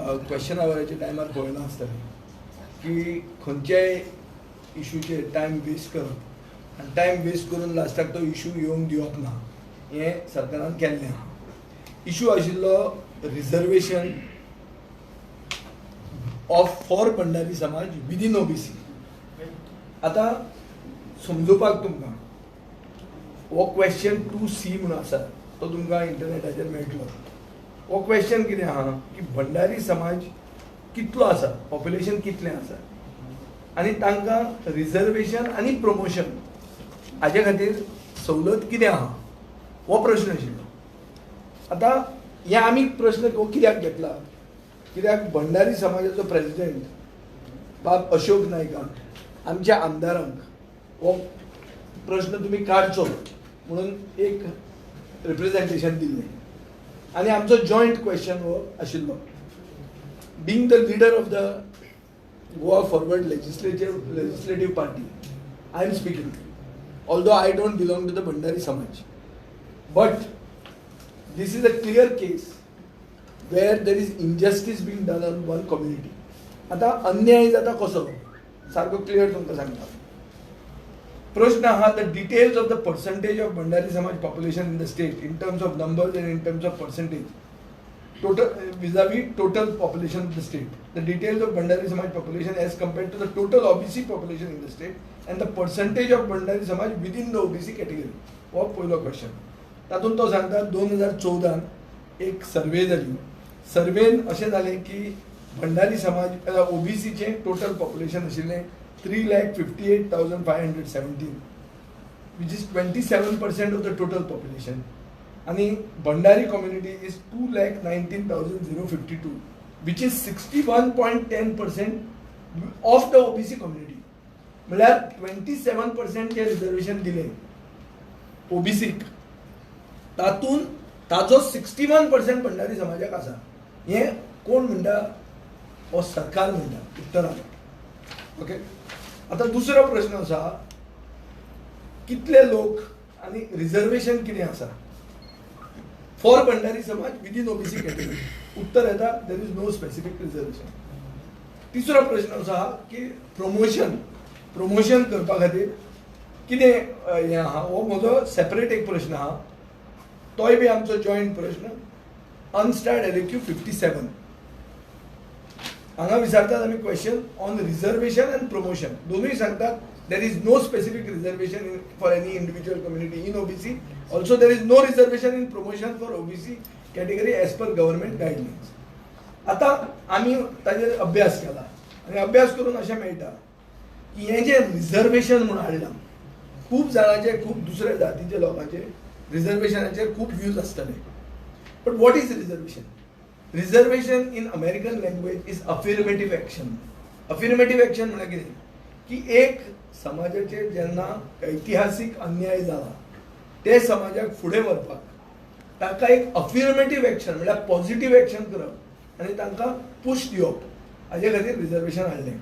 Question आवराच्या टायमार पळयलां आसतलें की खंयच्याय इशूचेर टायम वेस्ट करप आनी टायम वेस्ट करून लास्टाक तो इशू येवंक दिवप ना, हें सरकारान केल्लें आहा. इशू आशिल्लो रिजर्वेशन ऑफ फॉर भंडारी समाज विदीन ओबीसी. आतां समजुपाक तुमकां हो क्वेश्चन 2C म्हणून आसा, तो तुमकां इंटरनेटाचेर मेळटलो. हो क्वेश्चन कितें आहा की भंडारी समाज कितलो आसा, पॉप्युलेशन कितलें आसा आनी तांकां रिजर्वेशन आनी प्रमोशन हाजे खातीर सवलत कितें आहा, हो प्रश्न आशिल्लो. आतां हे आमी प्रश्न हो कित्याक घेतला, कित्याक भंडारी समाजाचो प्रेजिडेंट बाब अशोक नायकान आमच्या आमदारांक हो प्रश्न तुमी काडचो म्हणून एक रिप्रेजेंटेशन दिल्लें आनी आमचो जॉयंट क्वेश्चन हो आशिल्लो. Being the leader of the Goa Forward Legislative Party, I am speaking, although I don't belong to the Bhandari Samaj, but this is a clear case where there is injustice being done on one community. आतां अन्याय जाता कसो, सारको clear तुमकां सांगता. प्रश्न आहा, the details of the percentage of Bhandari Samaj population in the state in terms of numbers and in terms of percentage total vis-a-vis total population of the state, the details of Bhandari Samaj population as compared to the total OBC population in the state and the percentage of Bhandari Samaj within the OBC category. हो पयलो question. तातूंत तो सांगता 2014 एक survey जाली. सर्वेन अशें जालें की भंडारी समाज ओबीसीचें टोटल पॉप्युलेशन आशिल्लें 3,58,517, which is 27% of the total population. आनी Bhandari community is 2,19,052, which is 61.10% of the OBC community. म्हळ्यार 27% जे रिजर्वेशन दिलें ओबीसीक, तातूंत ताजो 61% भंडारी समाजाक आसा. हें कोण म्हणटा, हो सरकार म्हणटा उत्तरान. ओके, आतां दुसरो प्रश्न आसा, कितले लोक आनी रिजर्वेशन कितें आसा फॉर भंडारी समाज विदीन ओबीसी कॅटेगरी. उत्तर येता, there is no specific reservation. तिसरो प्रश्न आसा की प्रमोशन करपा खातीर कितें हें आहा, हो म्हजो सेपरेट एक प्रश्न आहा, तोय बी आमचो जॉयंट प्रश्न. अनस्टार्ड LAQ 57 हांगा विचारतात आमी question on reservation and promotion. दोनूय सांगतात there is no specific reservation for any individual community in OBC, also there is no reservation in promotion for OBC category as per government guidelines. आतां आमी ताजेर अभ्यास केला आनी अभ्यास करून अशें मेळटा की हें जें रिजर्वेशन म्हणून हाडलां, खूब जाणांचे, खूब दुसऱ्या जातीच्या लोकांचे रिजर्वेशनाचेर खूब व्यूज आसतले. But what is reservation? Reservation in American language is affirmative action. Affirmative action म्हळ्यार कितें की एक समाजाचेर जेन्ना ऐतिहासीक अन्याय जाला ते समाजाक फुडें व्हरपाक ताका एक अफिर्मेटीव एक्शन म्हळ्यार पॉझिटीव एक्शन करप आनी तांकां पुश दिवप, हाजे खातीर रिजर्वेशन हाडलें.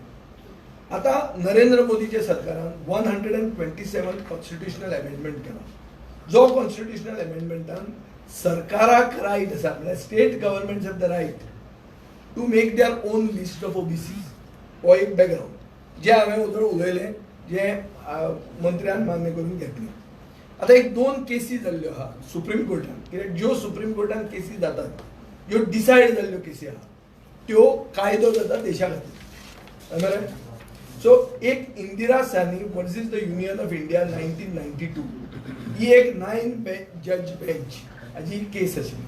आतां नरेंद्र मोदीच्या सरकारान 127 कॉन्स्टिट्युशनल अमेंडमेंट केला, जो कॉन्स्टिट्युशनल अमेंडमेंटान सरकाराक रायट आसा, म्हळ्यार state governments have the right to make their own list of OBC. हो एक बॅकग्रावंड जे हांवें उदळ उलयलें, जे मंत्र्यान मान्य करून घेतलें. आतां एक दोन केसी जाल्ल्यो आहा सुप्रीम कोर्टान, कित्याक ज्यो सुप्रीम कोर्टान केसी जातात, ज्यो डिसायड जाल्ल्यो केसी आहा त्यो कायदो जाता देशा खातीर, बरें. सो एक Indira Sawhney versus the Union of India 1992 ही एक 9 जज बेंच हाजी केस आशिल्ली.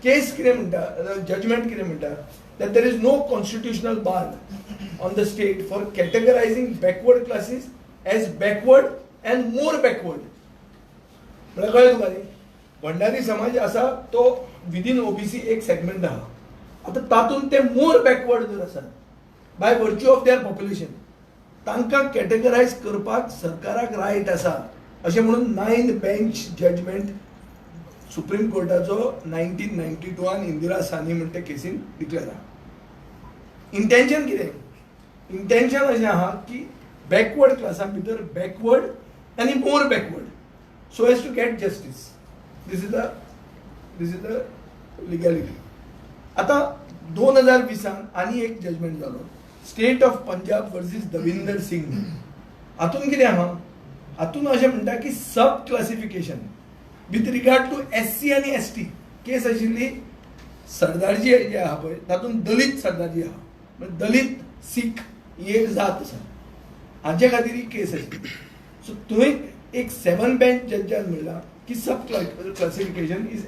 केस कितें म्हणटा, जजमेंट कितें म्हणटा, that there is no constitutional bar on the state for categorizing backward classes as backward and more backward. म्हळ्यार कळ्ळें तुका न्ही, भंडारी समाज आसा तो विदीन ओबीसी एक सेगमेंट आहा, आतां तातूंत ते मोर बॅकवर्ड जर आसा by virtue of their population, तांकां कॅटेगरायज करपाक सरकाराक रायट आसा अशें म्हणून 9 बेंच जजमेंट सुप्रीम कोर्टाचो 1992 इंदिरा सानी म्हणटा केसीन डिक्लेर आहा. इंटेन्शन कितें? इंटेन्शन अशें आहा की बॅकवर्ड क्लासां भितर बॅकवर्ड आनी more backward, so as to get justice. This is the legality. आतां 2020 आनी एक जजमेंट जालो, State of Punjab versus Davinder Singh. हातून कितें आहा, हातून अशें म्हणटा की sub classification with regard to SC आनी एसटी. केस आशिल्ली सरदारजी जे आहा पळय तातूंत दलीत सरदारजी आहा, म्हणजे दलीत सीख ही एक जात आसा, हाचे खातीर ही केस आशिल्ली. सो थंय एक 7 बेंच जजान म्हणलां की sub classification is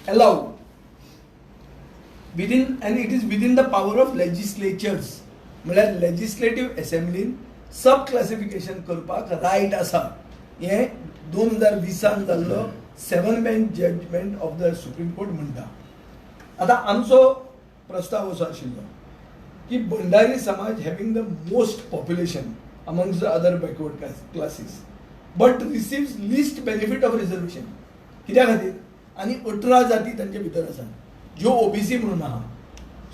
allowed within and it is within the power of legislatures. म्हळ्यार लेजिस्लेटीव एसेंब्लीन सब क्लासिफिकेशन करपाक रायट आसा. हें 2020 जाल्लो 7 bench judgment of the Supreme Court म्हणटा. आतां आमचो प्रस्ताव असो आशिल्लो की भंडारी समाज having the most population amongst the other backward classes but receives least benefit of reservation. कित्या खातीर? आनी 18 जाती तांचे भितर आसा ज्यो ओबीसी म्हणून आहा.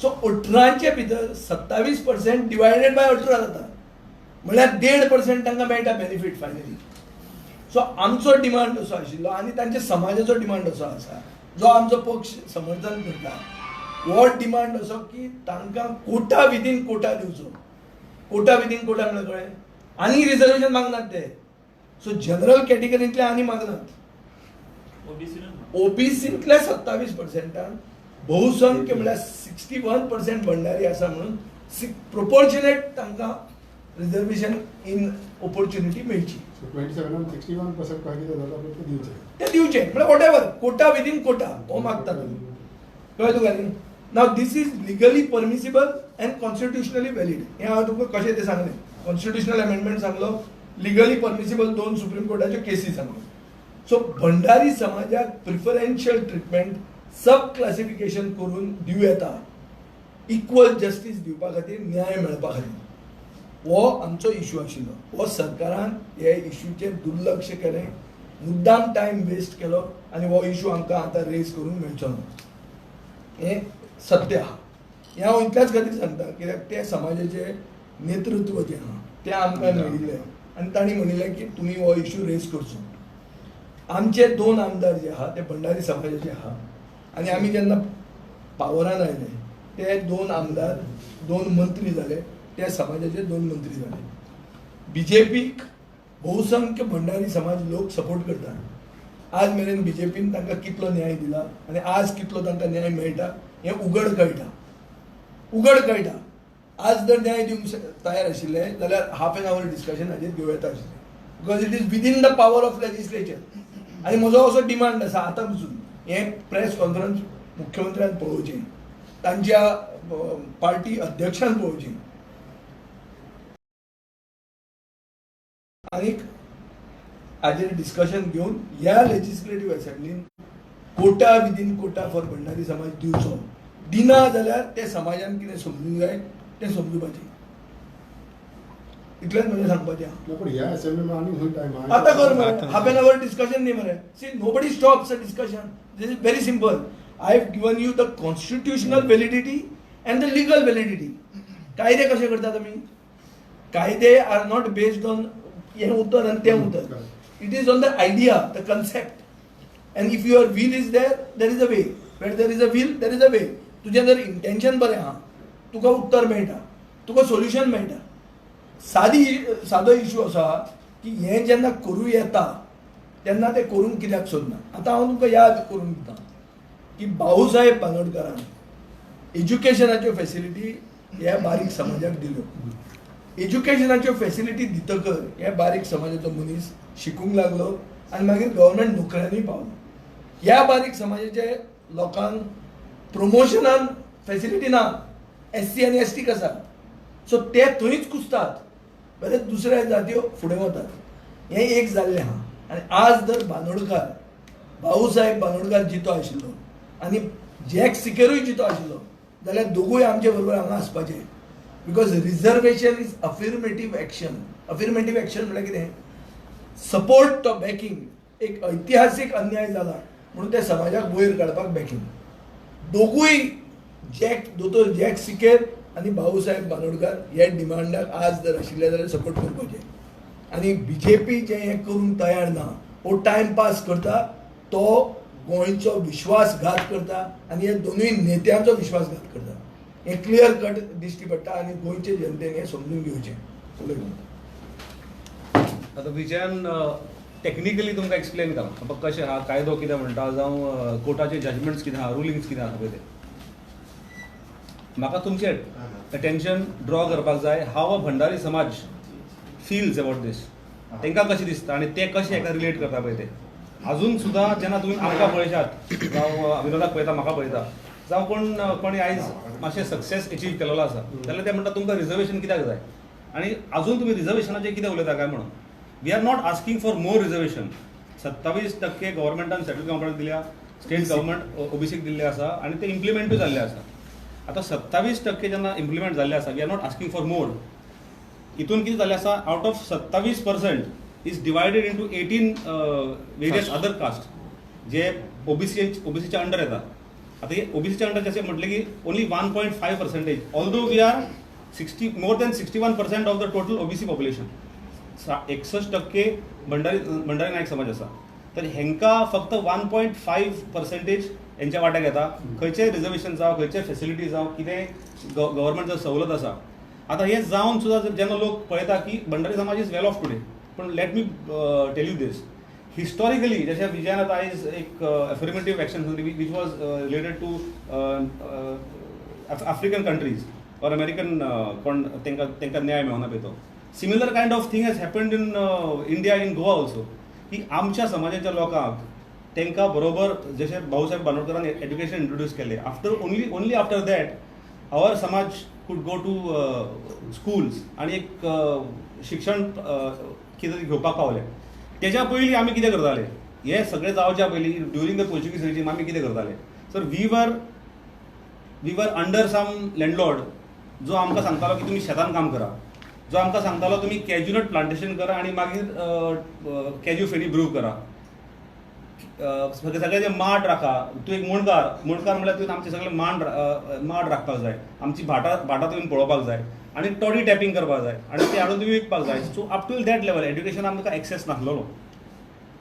सो 18चे भितर 27% डिवायडेड बाय 18 जाता, म्हळ्यार 1.5% तांकां मेळटा बेनिफीट फायनली. सो आमचो डिमांड असो आशिल्लो आनी तांच्या समाजाचो डिमांड असो आसा जो आमचो पक्ष समर्थन करता, हो डिमांड असो की तांकां कोटा विदीन कोटा दिवचो. कोटा विदीन कोटा म्हळ्यार कळ्ळें, आनी रिजर्वेशन मागनात ते. सो जनरल कॅटेगरींतले आनी मागनात, ओबीसींतल्या 27% बहुसंख्य म्हळ्यार 61% भंडारी आसा म्हणून प्रोपोर्शनेट तांकां रिजर्वेशन इन ऑपॉर्च्युनिटी मेळची. 27 61% कितें जाता ते दिवचें, म्हळ्यार whatever quota within quota हो मागता तुमी, कळ्ळें तुका न्ही? Now this is legally permissible and constitutionally valid. हें हांवें तुमकां कशें तें सांगलें, कॉन्स्टिट्युशनल अमेंडमेंट सांगलो, लिगली परमिसिबल 2 सुप्रीम कोर्टाच्यो केसी सांगल्यो. सो भंडारी समाजाक प्रिफरन्शियल ट्रिटमेंट सब क्लासिफिकेशन करून दिवं येता, इक्वल जस्टीस दिवपा खातीर, न्याय मेळपा खातीर. हो आमचो इशू आशिल्लो. हो सरकारान हे इशूचेर दुर्लक्ष केलें, मुद्दाम टायम वेस्ट केलो आनी हो इशू आमकां आतां रेज करूंक मेळचो ना, हें सत्य आहा. हें हांव इतल्याच खातीर सांगता कित्याक ते समाजाचें नेतृत्व जें आहा तें आमकां मेळिल्लें आनी तांणी म्हणिल्लें की तुमी हो इशू रेज करचो. आमचे 2 आमदार जे आहा ते भंडारी समाजाचे आहा आनी आमी जेन्ना पावरान आयले ते 2 आमदार 2 मंत्री जाले, त्या समाजाचे 2 मंत्री जाले. बीजेपीक बहुसंख्य भंडारी समाज लोक सपोर्ट करता. आज मेरेन बीजेपीन तांकां कितलो न्याय दिला आनी आज कितलो तांकां न्याय मेळटा हें उगड कळटा, उगड कळटा. आज जर न्याय दिवंक तयार आशिल्ले जाल्यार हाफ एन our discussion हाजेर घेवं येता आशिल्लें, because it is within the power of legislature. आनी म्हजो असो डिमांड आसा आतां पसून, हें प्रेस कॉन्फरन्स मुख्यमंत्र्यान पळोवचें, तांच्या पार्टी अध्यक्षान पळोवचें आनीक हाजेर डिस्कशन घेवन ह्या लेजिस्लेटीव असेंब्लीन quota within quota for Bhandari समाज दिवचो. दिना जाल्यार ते समाजान कितें समजूंक जाय तें समजुपाचें, इतलेंच म्हजें सांगपाचें आहा. पूण ह्या असेंब्ली आनी खंय टायम आतां कर मरे, हाफ एन our discussion न्ही मरे. See, nobody stops a discussion. This is very simple. I have given you the constitutional validity and the legal validity. कायदे कशे करतात आमी? कायदे are not based on हें उतर आनी तें उतर. It is on the idea, the concept. And if your will is there, there is a way. Where there is a will, there is a way. तुजें जर इंटेन्शन बरें आहा, तुका उत्तर मेळटा, तुका सोल्युशन मेळटा. सादी सादो इशू असो आहा की हें जेन्ना करूं येता तेन्ना तें करूंक कित्याक सोदना. आतां हांव तुमकां याद करून दिता की भाऊसाहेब बांदोडकारान एज्युकेशनाच्यो फेसिलिटी ह्या बारीक समाजाक दिल्यो. एज्युकेशनाच्यो फेसिलिटी दितकर ह्या बारीक समाजाचो मनीस शिकूंक लागलो आनी मागीर गव्हर्मेंट नोकऱ्यांनी पावलो. ह्या बारीक समाजाचे लोकांक प्रमोशनान फेसिलिटी ना, एससी आनी एसटीक आसा. सो ते थंयच कुसतात, बरेच दुसऱ्या जात्यो फुडें वतात. हें एक जाल्लें आहा. आनी आज जर बांदोडकार, भाऊसाहेब बांदोडकार जितो आशिल्लो आनी जॅक सिकेरूय जितो आशिल्लो जाल्यार दोगूय आमचे बरोबर हांगा आसपाचे. Because reservation is affirmative action. Affirmative action म्हळ्यार कितें? सपोर्ट तो बॅकिंग. एक ऐतिहासीक अन्याय जाला म्हणून त्या समाजाक वयर काडपाक बॅकिंग. दोगूय जॅक, दोतोर जॅक सिकेर आनी भाऊसाहेब बांदोडकार ह्या डिमांडाक आज जर आशिल्ले जाल्यार सपोर्ट करपाचे. आनी बीजेपी जें हें करूंक तयार ना, हो टायम पास करता, तो गोंयचो विश्वासघात करता आनी ह्या दोनूय नेत्यांचो विश्वासघात करता. हें क्लियर कट दिश्टी पडटा आनी गोंयचे जनतेन हें समजून घेवचें. आतां विजयान टॅक्निकली तुमकां एक्सप्लेन केलां बाबा कशें आहा, कायदो कितें म्हणटा, जावं कोर्टाचे जजमेंट्स कितें आहा, रुलिंग्स कितें आहा पळय ते. म्हाका तुमचें अटेन्शन ड्रॉ करपाक जाय how a Bhandari Samaj feels about this, तांकां कशें दिसता आनी ते कशें हेका रिलेट करता पळय ते. अजून सुद्दां जेन्ना तुमी आमकां पळयशात, जावं विनोदाक पळयता, म्हाका पळयता, जावं कोण कोणी आयज मातशें सक्सेस एचीव केलेलो आसा जाल्यार ते म्हणटा तुमकां रिजर्वेशन कित्याक जाय आनी अजून तुमी रिजर्वेशनाचेर कितें उलयता काय म्हणून. We are not asking for more reservation. 27% गव्हर्मेंटान central गव्हर्मेंटान दिल्या, स्टेट गव्हर्मेंट ओबीसीक दिल्ले आसा आनी ते इम्प्लिमेंटूय जाल्ले आसा. आतां 27% जेन्ना इम्प्लिमेंट जाल्ले आसा, we are not asking for more. हितून कितें जाल्लें आसा, out of 27% is divided into 18 various other caste J ओबीसीच्या under येता. आतां हे ओबीसीच्या अंडर जशें म्हटलें की only 1.5%, although we are 60 more than 61% of the total OBC population, 61% Bhandari Bhandari Naik समाज आसा. तर हेंकां फक्त 1.5% हेंच्या वाट्याक येता. खंयचेय रिजर्वेशन जावं, खंयचेय फेसिलिटी जावं, कितेंय गव्हर्मेंट जर सवलत आसा. आतां हें जावन सुद्दां जेन्ना लोक पळयता की भंडारी समाज is well off today, पूण let me tell you this, historically जशें विजयान आतां आयज एक affirmative action which was related to African countries or American कोण तांकां तांकां न्याय मेळना पळय तो, similar kind of thing has happened in India, in Goa also, की आमच्या समाजाच्या लोकांक तांकां बरोबर जशें भाऊसाहेब बांदोडकरान एज्युकेशन इंट्रोड्यूस केलें, after only after that our Samaj could go to schools आनी एक शिक्षण कितें तरी घेवपाक पावले. तेज्या पयलीं आमी कितें करताले, हे सगळें जावच्या पयलीं ड्युरींग the Portuguese regime आमी कितें करताले sir, we were under some landlord जो आमकां सांगतालो की तुमी शेतान काम करा, जो आमकां सांगतालो तुमी कॅज्युनट प्लांटेशन करा आनी मागीर कॅज्यू फेणी ब्रू करा, सगळे जे माड राखा, तूं एक मुणकार, मुणकार म्हणल्यार तुवें आमचे सगळे मांड माड राखपाक जाय, आमची भाटां भाटां तुवें पळोवपाक जाय आनी टॉडी टॅपींग करपाक जाय आनी ते हाडून तुमी विकपाक जाय. So up to that level education आमकां एक्सेस नासलेलो.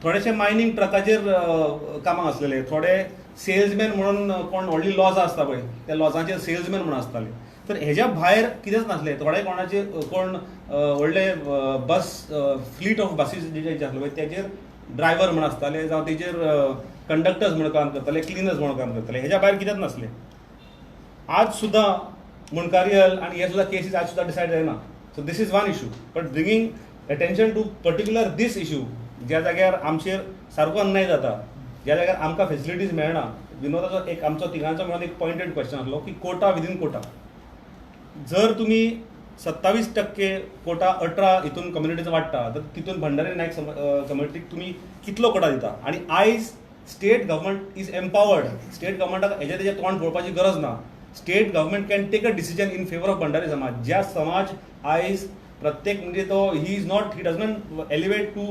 थोडेशे मायनींग ट्रकाचेर कामाक आसलेले, थोडे सेल्समॅन म्हणून कोण व्हडली लॉजां आसता पळय त्या लॉजांचेर सेल्समॅन म्हणून आसताले. तर हेज्या भायर कितेंच नासलें. थोडे कोणाचे कोण व्हडले बस फ्लीट ऑफ बसीस जे आसले पळय तेजेर ड्रायव्हर म्हण आसताले, जावं तेजेर कंडक्टर्स म्हणून काम करताले, क्लिनर्स म्हणून काम करताले. हेज्या भायर कितेंच नासलें. आज सुद्दां मुंडकारियल आनी हे सुद्दां केसीस आज सुद्दां डिसायड जायना. So this is one issue, but bringing attention to particular this issue, ज्या जाग्यार आमचेर सारको अन्याय जाता, ज्या जाग्यार आमकां फेसिलिटीज मेळना. विनोदाचो एक आमचो तिगांचो मेळून एक पॉयंटेड क्वेश्चन आसलो की कोटा विदीन कोटा, जर तुमी 27% कोटा 18 हितून कम्युनिटीचो वाडटा तर तितून भंडारी नायक कम्युनिटीक तुमी कितलो कोटा दिता. आनी आयज state government is empowered, state गव्हर्मेंटाक हेज्या तेजें तोंड पळोवपाची गरज ना. State government can take a decision in favour of Bhandari Samaj. ज्या समाज आयज प्रत्येक म्हणजे तो he is not, he does not elevate to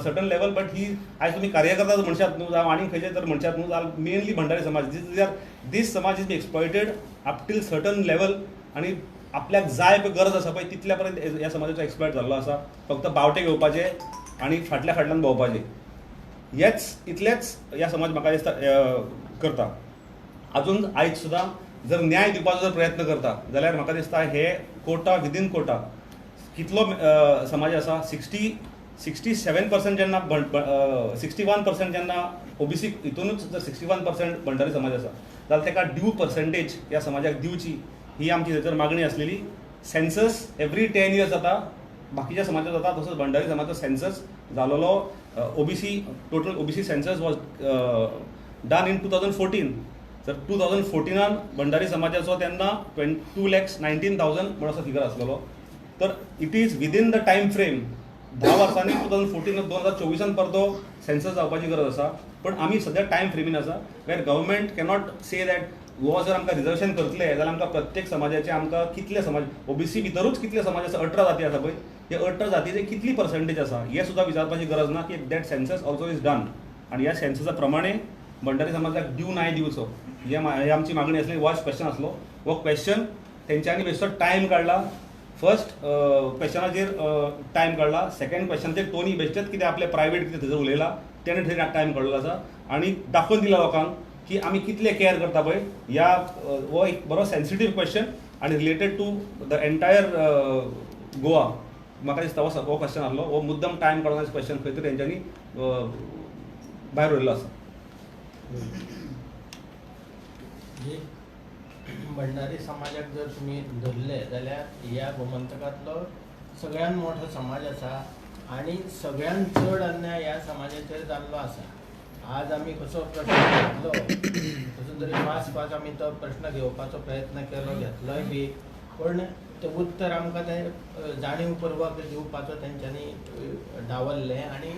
certain level, but he आयज तुमी कार्यकर्ता जर म्हणशात न्हू जावं आनी खंयचे जर म्हणशात न्हू जाल्यार मेनली भंडारी समाज, this Samaj is be exploited up till certain level आनी आपल्याक जाय पळय गरज आसा पळय तितल्या पर्यंत ह्या समाजाचो एक्सप्लॉयट जाल्लो आसा. फक्त बावटे घेवपाचे आनी फाटल्या फाटल्यान भोंवपाचे, हेच इतलेच ह्या समाज म्हाका दिसता करता. अजून आयज सुद्दां जर न्याय दिवपाचो जर प्रयत्न करता जाल्यार म्हाका दिसता हे कोटा विदीन कोटा कितलो समाज आसा, 67% जेन्ना 61% जेन्ना ओबीसी हितूनच जर 61% भंडारी समाज आसा जाल्यार ताका ड्यू पर्संटेज ह्या समाजाक दिवची ही आमची थंयसर मागणी आसलेली. सेन्सस एवरी 10 इयर्स जाता, बाकीच्या समाजात जाता तसोच भंडारी समाजाचो census जालोलो. OBC total OBC census was done in 2014. तर 2014 भंडारी समाजाचो तेन्ना 2,19,000 म्हणून असो फिगर आसलेलो. तर it is within the time frame 10 वर्सांनी 2014 2024 परतो सेन्सस जावपाची गरज आसा. पण आमी सद्या टायम फ्रेमीन आसा where government cannot say that हो जर आमकां रिजर्वेशन करतले जाल्यार आमकां प्रत्येक समाजाचे आमकां कितले समाज ओबीसी भितरूच कितले समाज आसा, 18 जाती आसा पळय, हे 18 जातीचे कितली पर्संटेज आसा हे सुद्दां विचारपाची गरज ना की that census also is done. आनी ह्या सेन्ससा प्रमाणे भंडारी समाजाक ड्यू न्याय दिवचो हे आमची मागणी आसली. हो क्वेश्चन आसलो, हो क्वेश्चन तेंच्यांनी बेश्टो टायम काडला. फर्स्ट क्वेश्चनाचेर टायम काडला, सेकंड क्वेश्चनाचेर टोनी बेश्टेच कितें आपलें प्रायवेट कितें थंयसर उलयला तेणें थंय टायम काडलेलो आसा आनी दाखोवन दिला लोकांक की आमी कितले कॅर करता पळय ह्या हो एक बरो सेन्सिटीव क्वेश्चन आनी related to the entire Goa. म्हाका दिसता हो क्वेश्चन आहलो, हो मुद्दम टायम काडून क्वेश्चन खंय तरी तेंच्यांनी भायर उरयल्लो आसा. भंडारी समाजाक जर तुमी धरले जाल्यार ह्या गोमंतकांतलो सगळ्यान मोठो समाज आसा आनी सगळ्यान चड अन्याय ह्या समाजाचेर जाल्लो आसा. आज आमी कसो प्रश्न घेतलो कसो तरी फास्ट फास्ट आमी तो प्रश्न घेवपाचो प्रयत्न केलो, घेतलोय बी, पूण तें उत्तर आमकां तें जाणीवपूर्वक दिवपाचो तेंच्यांनी डावललें आनी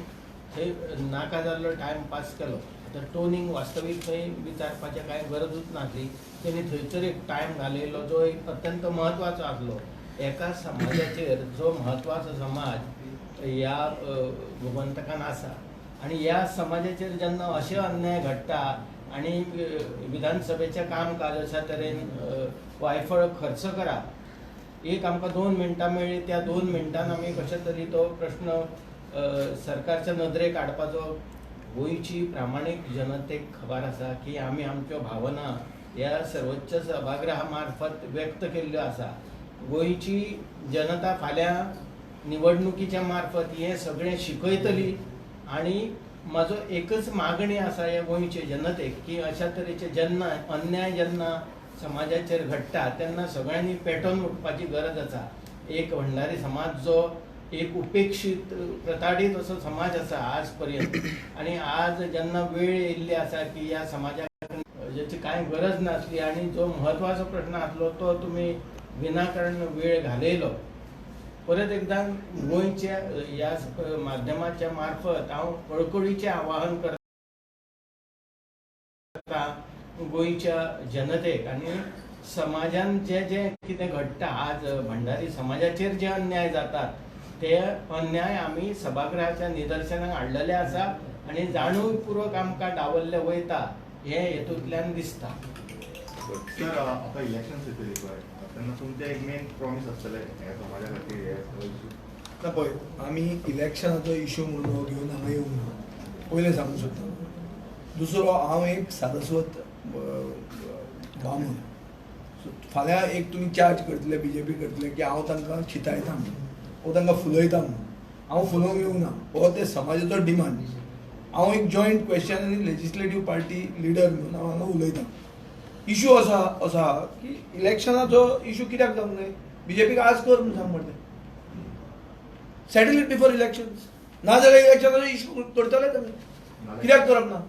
थंय नाका जाल्लो टायम पास केलो. आतां टोनींग वास्तवीक थंय विचारपाचें कांय गरजूच नासली, तेणी थंयसर एक टायम घालयलो जो एक अत्यंत म्हत्वाचो आसलो. एका समाजाचेर जो म्हत्वाचो समाज ह्या गोमंतकान आसा आनी ह्या समाजाचेर जेन्ना अशे अन्याय घडटा आनी विधानसभेचें कामकाज अशा तरेन वायफळ खर्च करा, एक आमकां 2 मिनटां मेळ्ळीं, त्या 2 मिनटान आमी कशें तरी तो प्रश्न सरकारच्या नदरेक हाडपाचो. गोंयची प्रामाणीक जनतेक खबर आसा की आमी आमच्यो भावना ह्या सर्वोच्च सभागृहा मार्फत व्यक्त केल्ल्यो आसा. गोंयची जनता फाल्यां निवडणुकीच्या मार्फत हें सगळें शिकयतली आनी म्हाजो एकच मागणी आसा ह्या गोंयचे जनतेक की अशा तरेचे जेन्ना अन्याय जेन्ना समाजाचेर घडटा तेन्ना सगळ्यांनी पेटोवन उठपाची गरज आसा. एक भंडारी समाज जो एक उपेक्षीत प्रताडीत असो समाज आसा आज पर्यंत आनी आज जेन्ना वेळ येयल्ली आसा की ह्या समाजाक ज्याची कांय गरज नासली आनी जो म्हत्वाचो प्रश्न आसलो तो तुमी विनाकारण वेळ घालयलो. परत एकदां गोंयच्या ह्या माध्यमाच्या मार्फत हांव कळकळीचें आवाहन करता गोंयच्या जनतेक आनी समाजान जे जे कितें घडटा आज भंडारी समाजाचेर जे अन्याय जातात ते अन्याय आमी सभागृहाच्या निदर्शनाक हाडलेले आसा आनी जाणीवपूर्वक आमकां डावल्ले वयता हें हेतूंतल्यान दिसता. सर, आतां इलेक्शन्स येतली पळय तेन्ना तुमचें एक मेन प्रॉमीस आसतलें ह्या समाजा खातीर हे सगळे इशू. ना पळय, आमी इलेक्शनाचो इशू म्हणून घेवन हांगा येवंक ना, पयलें सांगूंक सोदता. दुसरो, हांव एक सारस्वत बामूण. सो फाल्यां एक तुमी चार्ज करतले, बीजेपी करतले की हांव तांकां चितायता म्हणून वो तांकां फुलयता म्हणून. हांव फुलोवंक येवंक ना, हो ते समाजाचो डिमांड. हांव एक जॉयंट क्वेश्चन आनी लेजिस्लेटीव पार्टी लिडर म्हणून हांव हांगा उलयतां. इशू असो आहा की इलेक्शनाचो इशू कित्याक जावंक जाय, बीजेपीक आज कर म्हणून सांग मरे, सेटल it before elections. ना जाल्यार इलेक्शनाचो इशू करतले तुमी, कित्याक करप ना?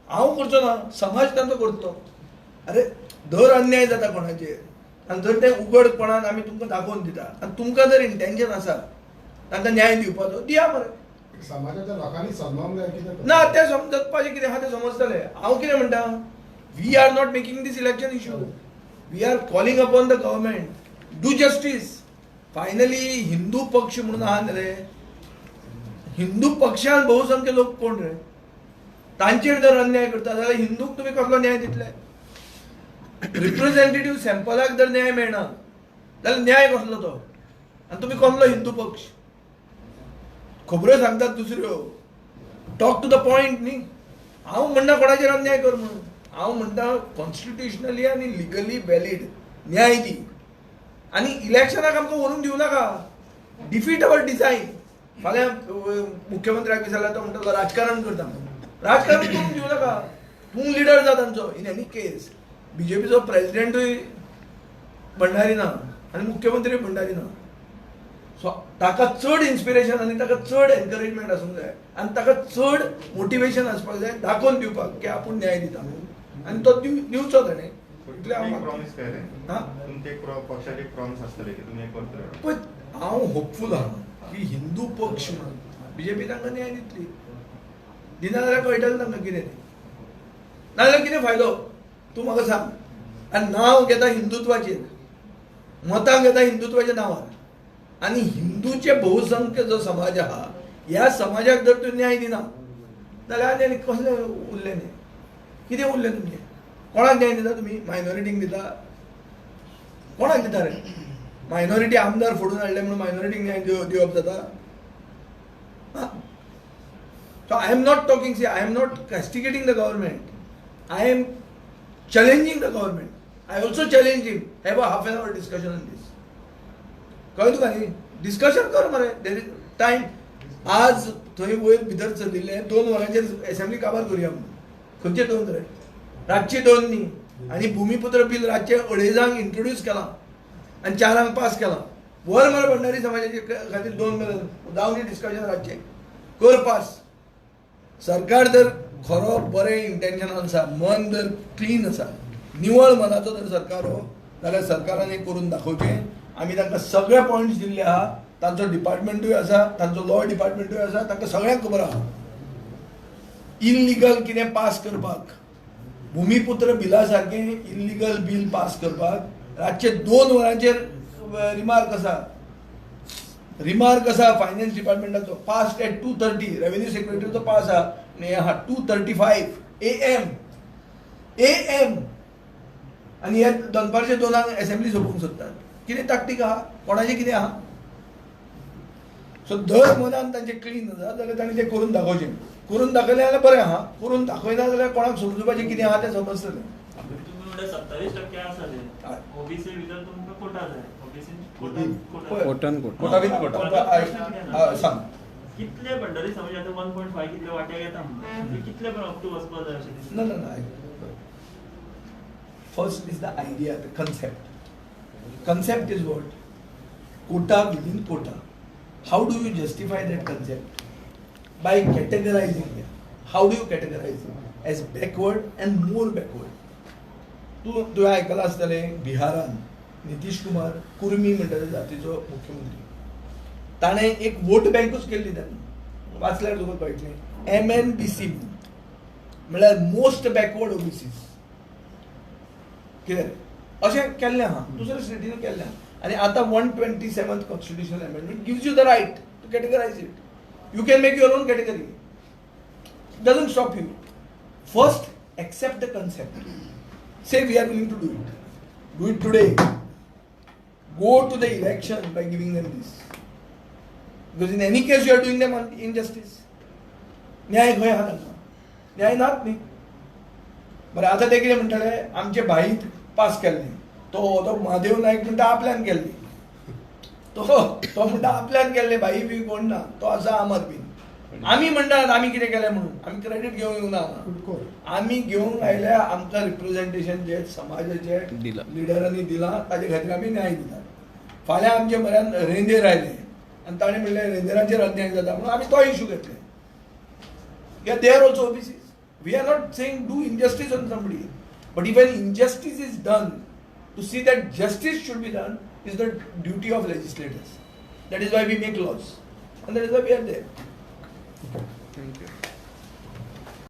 हांव करचो ना, समाज तांचो करतलो. अरे दर अन्याय जाता कोणाचेर आनी जर तें उगडपणान आमी तुमकां दाखोवन दिता आनी तुमकां जर इंटेन्शन आसा तांकां न्याय दिवपाचो, दिया मरे. समाजाच्या लोकांनी समजूंक जाय कितें ना तें समजपाचें कितें आहा तें समजतले. हांव कितें म्हणटा, we are not making this election issue, we are calling upon the government do justice. Finally Hindu पक्ष म्हणून आहा न्ही रे, हिंदू पक्षान बहुसंख्य लोक कोण रे, तांचेर जर अन्याय करता जाल्यार हिंदूक तुमी कसलो न्याय दितले? रिप्रेझेंटेटिव्ह सॅम्पलाक जर न्याय मेळना जाल्यार न्याय कसलो तो? आनी तुमी कसलो हिंदू पक्ष? खबऱ्यो सांगतात दुसऱ्यो, टॉक टू the point न्ही. हांव म्हणना कोणाचेर अन्याय कर म्हणून, हांव म्हणटा कॉन्स्टिट्युशनली आनी लिगली व्हॅलीड न्याय दी आनी इलेक्शनाक आमकां व्हरूंक दिवं नाका. Defeat our design. फाल्यां मुख्यमंत्र्याक विचारल्यार तो म्हणटलो राजकारण करता म्हणून. राजकारण करूंक दिवं नाका, तूं लिडर जा तांचो. इन एनी केस बीजेपीचो प्रेजिडेंटूय भंडारी ना आनी मुख्यमंत्री भंडारी ना, सो ताका चड इन्स्पिरेशन आनी ताका चड एनकरेजमेंट आसूंक जाय आनी ताका चड मोटिवेशन आसपाक जाय दाखोवन दिवपाक की आपूण न्याय दिता आनी तो दिवचो ताणें. प्रॉमीस केलें तुमचें पक्षाचें प्रॉमीस आसतलें की तुमी करतले. पळय, हांव होपफूल आहा की हिंदू पक्ष म्हणून बीजेपी तांकां न्याय दितली. दिना जाल्यार कळटलें तांकां कितें तें, नाजाल्यार कितें फायदो तूं म्हाका सांग. आनी नांव घेता हिंदुत्वाचेर, मतां घेता हिंदुत्वाच्या नांवार आनी हिंदूचे बहुसंख्य जो समाज आहा ह्या समाजाक जर तूं न्याय दिना जाल्यार आनी कसलें उरलें न्ही, कितें उरलें तुमचें? कोणाक न्याय दिता तुमी? मायनॉरिटींक दिता? कोणाक दिता रे? मायनॉरिटी आमदार फोडून हाडले म्हणून मायनॉरिटींक न्याय दिवप जाता? So I am not talking, see, I am not castigating the government, I am Challenging the government. I also challenge him, have a half an hour discussion on this. कळ्ळें तुका न्ही? डिस्कशन कर मरे, there is time. आज थंय वयर भितर चलिल्लें 2 वरांचेर एसेंब्ली काबार करुया म्हणून. खंयचे 2 रे? रातचे 2 न्ही. आनी भुमिपुत्र बील रातचे 2:30 इंट्रोड्यूस केलां आनी 4 पास केलां. वर मरे भंडारी समाजाचे खातीर 2 मेरेन जावं डिस्कशन रातचें कर पास. सरकार जर खरो बरें इंटेन्शनान आसा, मन जर क्लीन आसा, निवळ मनाचो जर सरकार हो जाल्यार सरकारान हें करून दाखोवचें. आमी तांकां सगळे पॉयंट्स दिल्ले आहा, तांचो डिपार्टमेंटूय आसा, तांचो लॉ डिपार्टमेंटूय आसा, तांकां सगळ्यांक खबर आहा. इल्लिगल कितें पास करपाक, भुमिपुत्र बिला सारकें इल्लिगल बील पास करपाक रातचे 2 वरांचेर रिमार्क आसा, रिमार्क आसा फायनान्स डिपार्टमेंटाचो, पास एट 2:30, रेवेन्यू सेक्रेटरीचो पास आहा आनी आहा 2:35 AM AM. आनी हे दनपारचे 2 एसेंब्ली सोंपोवंक सोदतात. कितें ताकतीक आहा, कोणाचें कितें आहा? सो दर मनान तांचें क्लीन आसा जाल्यार तांणी तें करून दाखोवचें. करून दाखयलें जाल्यार बरें आहा, करून दाखयना जाल्यार कोणाक समजुपाचें कितें आहा तें समजतलें. 27% आसा ते ओबीसी भितर तुमकां कोटा जाय. ओबीसी कोटा विथ कोटा सांग कितले भंडारी समाज आतां 1.5 कितले वाट्याक येता म्हणून कितले पण अप टू वचपाक जाय अशें? ना ना ना, first is the idea, the concept. Concept is what? Quota within quota. How do you justify that concept? By categorizing them. How do you categorize them? As backward and more backward. तूं तुवें आयकलां आसतलें, बिहारान नितीश कुमार कुर्मी म्हणटा त्या जातीचो मुख्यमंत्री, ताणें एक वोट बँकूच केल्ली. ताणें वाचल्यार तुका कळटलें, MNBC म्हळ्यार मोस्ट बॅकवर्ड ओबीसीज कितें अशें केल्लें आहा, दुसऱ्या स्टेटीन केल्लें आहा. आनी आतां 127th constitutional amendment gives you the right to categorize it. You can make your own category, doesn't stop you. First accept the concept, say we are willing to do it, do it today, go to the election by giving them this, because in any case you are doing them injustice. न्याय खंय आहा तांकां? न्याय नात न्ही. बरें, आतां ते कितें म्हणटाले, आमचे भाईक पास केल्लें, तो तो महादेव नायक म्हणटा आपल्यान केल्लें, तो तो म्हणटा आपल्यान केल्लें, भाई बी कोण ना, तो आसा आम आदमी. आमी म्हणटात आमी कितें केलें म्हणून, आमी क्रेडीट घेवंक येवना. आमी घेवंक आयल्या आमकां रिप्रेझेंटेशन जे समाजाचे लिडरांनी दिलां ताजे खातीर आमी न्याय दितात. फाल्यां आमचे म्हऱ्यान रेंदेर आयले आनी ताणें म्हणलें रेंदेरांचेर अन्याय जाता म्हणून आमी तो इशू घेतले. कित्याक they are also OBCs. We are not saying do injustice on somebody, but if an injustice is done, to see that justice should be done is the duty of legislators. That is why we make laws and that is why we are there.